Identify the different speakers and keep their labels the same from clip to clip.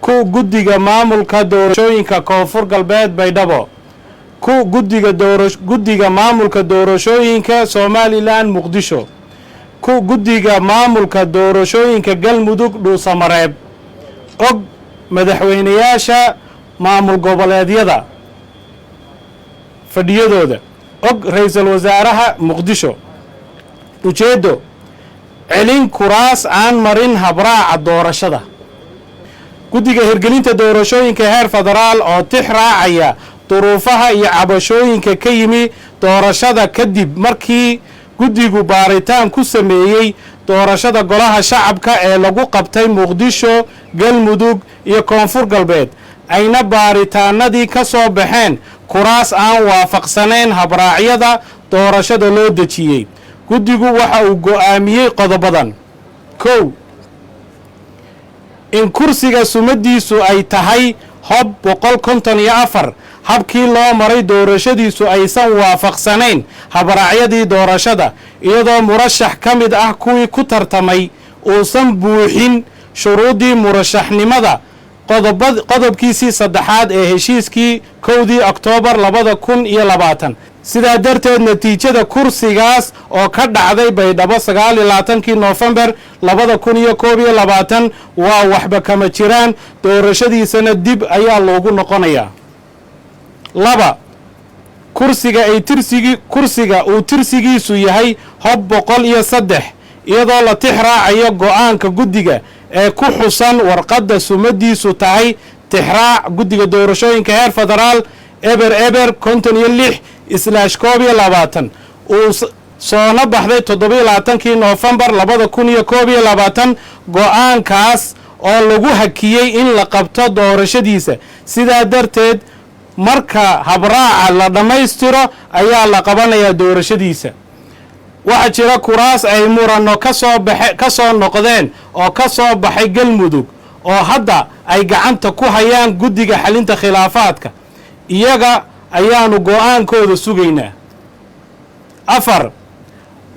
Speaker 1: Ku guddiga maamulka doorashooyinka Koonfur Galbeed Baydhabo. Ku guddiga doora guddiga maamulka doorashooyinka Somaliland Muqdisho. Ku guddiga maamulka doorashooyinka Galmudug Dhuusamareeb. Og madaxweynayaasha maamul goboleedyada fadhiyadooda. Og ra-iisul wasaaraha Muqdisho. Ujeeddo: celin kuraas aan marin habraaca doorashada. Guddiga hirgelinta doorashooyinka heer federaal oo tix raacaya duruufaha iyo cabashooyinka ka yimi doorashada kadib markii guddigu baaritaan ku sameeyey doorashada Golaha Shacabka ee lagu qabtay Muqdisho, Galmudug iyo Koonfur Galbeed, ayna baaritaanadii ka soo baxeen kuraas aan waafaqsanayn habraacyada doorashada loo dejiyey, guddigu waxa uu go'aamiyey qodobadan: 1, in kursiga sumadiisu ay tahay Hob 154 habkii loo maray doorashadiisu aysan waafaqsanayn habraacyadii doorashada, iyadoo murashax ka mid ah kuwii ku tartamay uusan buuxin shuruuddii murashaxnimada qodobkiisii saddexaad ee heshiiskii 1-dii Oktoobar 2020. Sidaa darteed, natiijada kursigaas oo ka dhacday Baydhabo 29-kii Noofembar 2021 waa waxba kama jiraan, doorashadiisana dib ayaa loogu noqonayaa. 2, kursiga ay tirsigi kursiga uu tirsigiisu yahay Hob 103, iyadoo la tix raacayo go'aanka guddiga ee ku xusan warqadda sumadiisu tahay tixraac guddiga doorashooyinka heer federaal 0056/21, uu soona baxday 27-kii Noofembar 2021, go'aankaas oo lagu hakiyey in la qabto doorashadiisa. Sidaa darteed, marka habraaca la dhammaystiro ayaa la qabanayaa doorashadiisa. Waxaa jira kuraas ay muranno kasoo baxe ka soo noqdeen oo ka soo baxay Galmudug oo hadda ay gacanta ku hayaan guddiga xalinta khilaafaadka. Iyaga ayaanu go'aankooda sugaynaa. 4,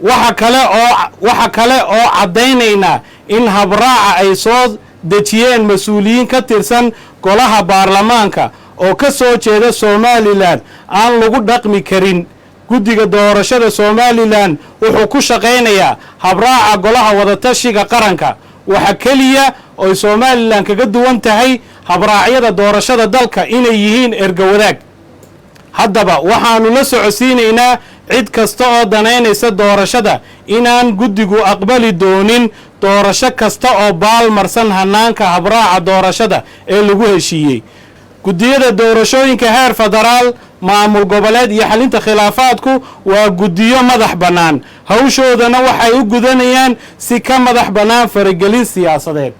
Speaker 1: waxa kale oo caddaynaynaa in habraaca ay soo dejiyeen mas-uuliyiin ka tirsan golaha baarlamaanka oo ka soo jeeda Somaliland aan lagu dhaqmi karin. Guddiga doorashada Somaliland wuxuu ku shaqaynayaa habraaca Golaha Wadatashiga Qaranka. Waxa keliya oy Somaliland kaga duwan tahay habraacyada doorashada dalka inay yihiin erga wadaag. Haddaba, waxaanu la socodsiinaynaa cid kasta oo danaynaysa doorashada inaan guddigu aqbali doonin doorasho kasta oo baalmarsan hanaanka habraaca doorashada ee lagu heshiiyey. Guddiyada doorashooyinka heer federaal, maamul goboleed iyo xalinta khilaafaadku waa guddiyo madax bannaan, hawshoodana waxay u gudanayaan si ka madax bannaan faragelin siyaasadeed.